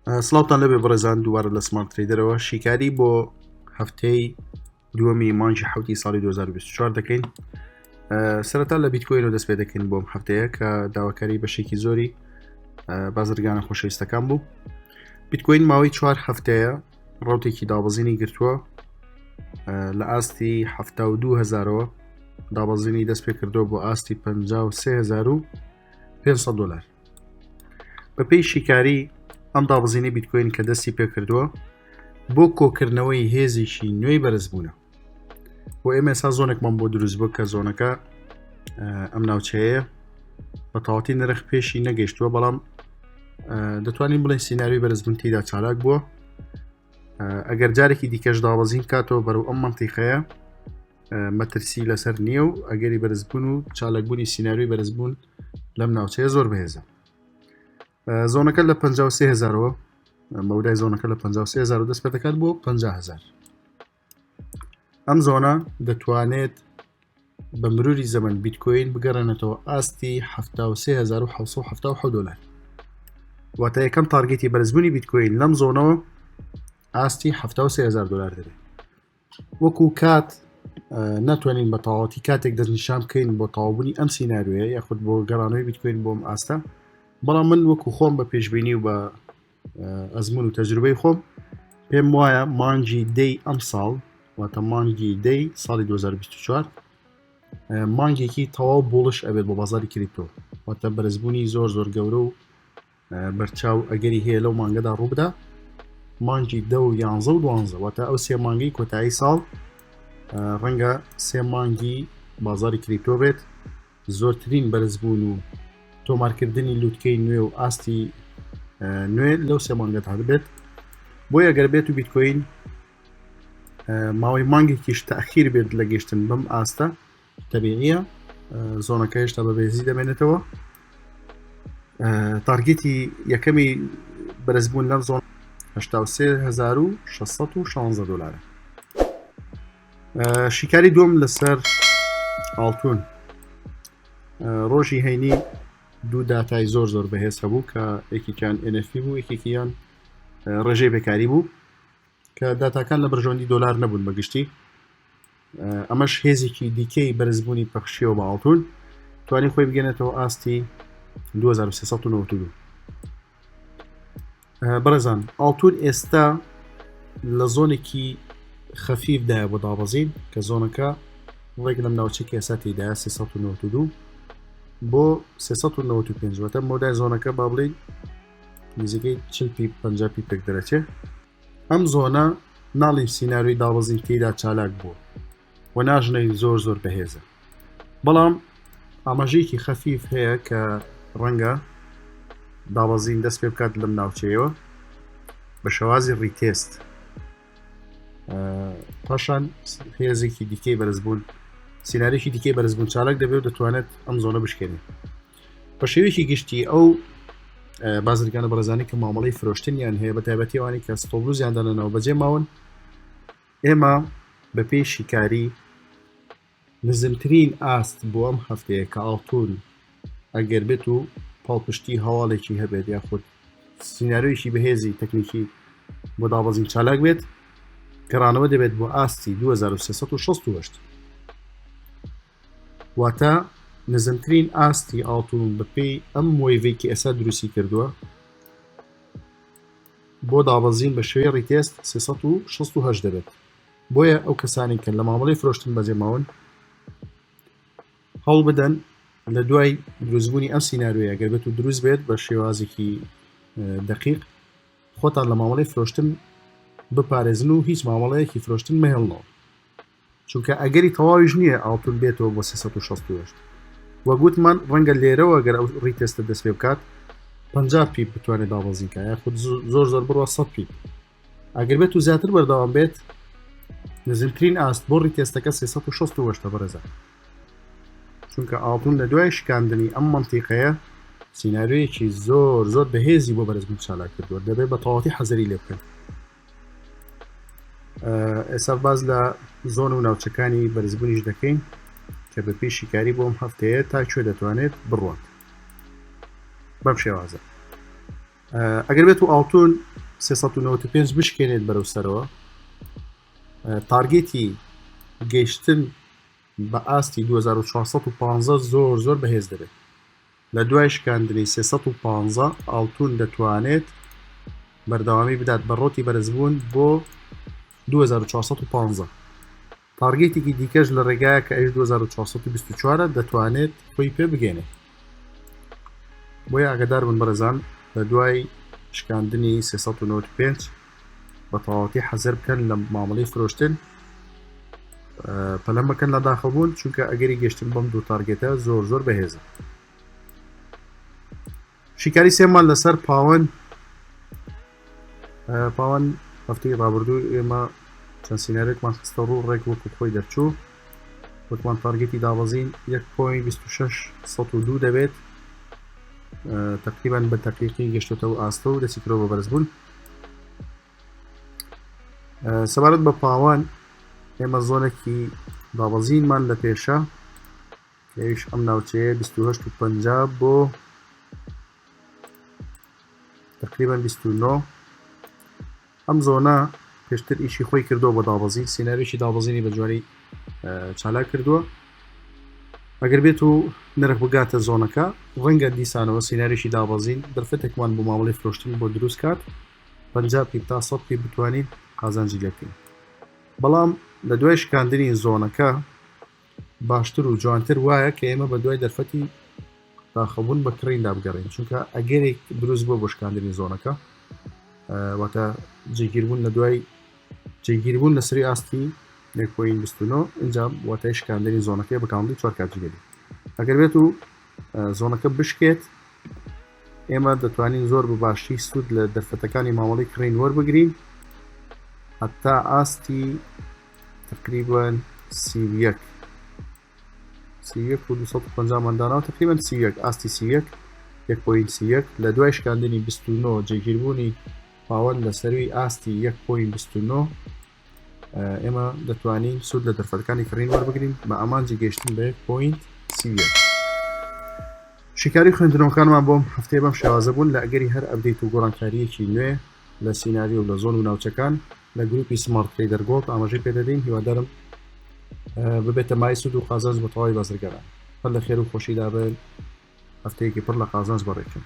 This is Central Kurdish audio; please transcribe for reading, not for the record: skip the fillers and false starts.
سڵاوتان لەبێ بەڕێزان دووبارە لە سمارت تریدەرەوە شیکاری بۆ هەفتەی دووەمی مانگی حوتی ساڵی 2024 دەکەین سەرەتا لە بیتکۆینەوە دەست پێ دەکەین بۆم هەفتەیە کە داواکاری بەشێکی زۆری بازرگانە خۆشەویستەکان بوو بیتکۆین ماوەی چوار هەفتەیە ڕوتێکی دابەزینی گرتووە لە ئاستی 1970ەوە دابەزینی دەست پێ کردووە بۆ ئاستی 53500 دلار بەپێی شیکاری ئەم دابەزینی بیتکۆین کە دەستی پێکردووە بۆ کۆکردنەوەی هێزێکی نوێی بەرزبوونە بۆ ئێمە ئێستا زۆنێکمان بۆ دروست بوو کە زۆنەکە ئەم ناوچەیە بە تەواتی نرخ پێشی نەگەیشتووە بەڵام دەتوانین بڵێن سیناریۆی بەرزبوون تێدا چالاک بووە ئەگەر جارێکی دیکەش دابەزین کاتەوە بەرەو ئەم منتیقەیە مەترسی لەسەر نییە و ئەگەری بەرزبوون و چالاکبوونی سیناریۆی بەرزبوون لەم ناوچەیە زۆر بەهێزە زۆنەکە لە 53000ەوە مەودای زۆنەکە لە 53000 دەست پێ دەکات بۆ 50000 ئەم زۆنە دەتوانێت بە مروری زەمن بیتکۆین بگەڕێنێتەوە ئاستی 73777 دلار واتە یەکەم target ی بەرزبوونی بیتکۆین لەم زۆنەوە ئاستی 73000 دلار دەبێت وەکو کات ناتوانین بە تەواوەتی کاتێک دەستنیشان بکەین بۆ تەواوبوونی ئەم سیناریۆیە یاخود بۆ گەڕانەوەی بیتکۆین بۆم ئاستە بەڵام من وەکو خۆم بە پێشبینی و بە ئەزمون و تەجروبەی خۆم پێم وایە مانگی دەی ئەم ساڵ واتە مانگی دەی ساڵی 2024 مانگێکی تەواو bullish ئەبێت بۆ بازاری کریپتۆ واتە بەرزبوونی زۆر زۆر گەورە و بەرچاو ئەگەری هەیە لەو مانگەدا ڕووبدا مانگی دە و یانزە و دوانزە واتە ئەو سێ مانگی کۆتایی ساڵ ڕەنگە سێ مانگی بازاری کریپتۆ بێت زۆرترین بەرزبوون و تۆمارکردنی لوتکەی نوێ و ئاستی نوێ لەو سێ مانگەدا بێت بۆیە گەر بێت و بیتکۆین ماوەی مانگێکیش تاخیر بێت لە گەشتن بەم ئاستە تەبیعیە زۆنەکە هێشتا بە بێزی دەمێنێتەوە target ی یەکەمی بەرزبوون لەم زۆن 63616 دلارە شیکاری دوم لەسەر ئاڵتون ڕۆژی هەینی دوو داتای زۆر زۆر بەهێز هەبوو کە یەکێکیان NFP بوو یەکێکیان ڕێژەی بێکاری بوو کە داتاکان لە بەرژەوەندی دۆلار نەبوون بەگشتی ئەمەش هێزێکی دیکەی بەرزبوونی پەخشیەوە بە ئاڵتون توانی خۆی بگەنێتەوە ئاستی 2392 بەڕێزان ئاڵتون ئێستا لە زۆنێکی خەفیفدایە بۆ دابەزین کە زۆنەکە ڕێک لەم ناوچەی ئێستا تێدایە 392 بۆ 395 واتە مۆدای زۆنەکە با بڵین نزیکەی 40 pip 50 pip ێک دەرەچێت ئەم زۆنە ناڵیم سیناریۆی دابەزین تێیدا چالاک بووە و ناژنەی زۆر زۆر بەهێزە بەڵام ئاماژەیەکی خەفیف هەیە کە ڕەنگە دابەزین دەست پێ بکات لەم ناوچەیەوە بە شێوازی retest پاشان هێزێکی دیکەی بەرزبوون سیناریۆیەکی دیکەی بەرزبوون چالاک دەبێت و دەتوانێت ئەم زۆنە بشکێنێت بە شێوەیەکی گشتی ئەو بازرگانە بەڕێزانی کە مامەڵی فرۆشتنیان هەیە بە تایبەتی ئەوانی کە stop loss یان دانەنەوە بەجێ ماون ئێمە بە پێی شیکاری نزمترین ئاست بۆ ئەم هەفتەیە کە ئاڵتون ئەگەر بێت و پاڵپشتی هەواڵێکی هەبێت یاخود سیناریۆیەکی بەهێزی تەکنیکی بۆ دابەزین چالاک بێت گەڕانەوە دەبێت بۆ ئاستی 2368 واتە نزمترین ئاستی ئاڵتون بەپێی ئەم wave ەی کە ئێستا دروستی کردووە بۆ دابەزین بە شێوەی retest 368 دەبێت بۆیە ئەو کەسانی کە لە مامەڵەی فرۆشتن بەجێ ماون هەوڵ بدەن لە دوای دروستبوونی ئەم سیناریۆیە گەر بێت و دروست بێت بە شێوازێکی دقیق خۆتان لە مامەڵەی فرۆشتن بپارێزن و هیچ مامەڵەیەکی فرۆشتن مەهێڵنەوە چونکە ئەگەری تەواویش نییە ئاڵتون بێتەوە بۆ 368 وە گوتمان ڕەنگە لێرەوە گەر ئەو retest ە دەست پێ بکات 50 pip بتوانێت دابەزین کە یاخود زۆر زۆر بڕوا 100 pip ئەگەر بێت و زیاتر بەردەوام بێت نزمترین ئاست بۆ retest ەکە 368 بەڕێزە چونکە ئاڵتون لە دوای شکاندنی ئەم منتیقەیە سیناریۆیەکی زۆر زۆر بەهێزی بۆ بەرزبوون چالاک کردووە دەبێت بە تەواوەتی حەزەری لێ بکەن ئێستا باز لە زۆن و ناوچەکانی بەرزبوونیش دەکەین کە بە پێی شیکاری بۆم هەفتەیە تا کوێ دەتوانێت بڕوات بەم شێوازە ئەگەر بێت و ئاڵتون 395 بشکێنێت بەرەو سەرەوە target ی گەیشتن بە ئاستی 2415 زۆر زۆر بەهێز دەبێت. لە دوای شکاندنی 315 ئاڵتون دەتوانێت بەردەوامی بدات بە ڕۆتی بەرزبوون بۆ 2415. target ێکی دیکەش لە ڕێگایە کە ئەویش 2424 دەتوانێت خۆی پێ بگەێنێت. بۆیە ئاگدار بن بەڕێزان لە دوای شکاندنی 395 بە تەواوەتی حەزەر بکەن لە مامەڵەی فرۆشتن پەلەم بکەن لە داخڵبوون چونکە ئەگەری گەشتن بەم دوو target ە زۆر زۆر بەهێزە. شیکاری سێمان لەسەر پاوەن پاوەن هەفتەی ڕابردوو ئێمە چەند سینارێکمان خستە ڕوو ڕێک وەکو خۆی دەرچوو وتمان target ی دابەزین 1.26 دەبێت تقریبا بە تەقیقی گەشتێتەوە ئاستە و دەچی کرەوە بە بەرزبوون سەبارەت بە پاوان ئێمە zone ێکی دابەزینمان لە پێشە ئەویش ئەم ناوچەیە 28 و 50 بۆ تقریبا 29 ئەم zone ە پێشتر ئیشی خۆی کردو بە دابەزین سیناریۆی دابەزینی بە جوانی چالاک کردووە ئەگەر بێت و نرخ بگاتە zone ەکە ڕەنگە دیسانەوە سیناریۆی دابەزین دەرفەتێکمان بۆ مامەڵی فرۆشتن بۆ دروست کات 50 pip تا 100 pip بتوانین قازانجی لێ بکەین بەڵام لە دوای شکاندنی zone ەکە باشتر و جوانتر وایە کە ئێمە بە دوای دەرفەتی داخڵبوون بە کڕیندا بگەڕین چونکە ئەگەرێک دروست بۆ بۆ شکاندنی zone ەکە واتە جێگیربوون لە دوای جێگیربوون لە سەری ئاستی 1.29 اینجا واتای شکاندنی zone ەکەی بە candle ی چوار کاتژمێری ئەگەر بێت و zone ەکە بشکێت ئێمە دەتوانین زۆر بە باشی سوود لە دەرفەتەکانی مامەڵی کڕین وەربگرین هەتا ئاستی تقریبا 31 31 و 250 مان داناوە تقریبا 31 ئاستی 31 1.31 لە دوای شکاندنی 29 جێگیربوونی پاوەند لە سەروی ئاستی 1.29 ئێمە دەتوانین سوود لە دەرفەتەکانی کڕین وەربگرین بە ئامانجی گەشتن بە 1.31 شیکاری خوێندنەوەکانمان بۆم هەفتەیە بەم شێوازە بوون لە ئەگەری هەر update و گۆڕانکاریەکی نوێ لە سیناریۆ و لە zone و ناوچەکان لە گروپی Smart Trader Gold ئاماژەی پێدەدەین هیوادارم ببێتە مای سوود و قازانج بۆ تەواوی بازرگانان هەر لە خێر و خۆشیدا بن هەفتەیەکی پڕ لە قازانج بەڕێکن.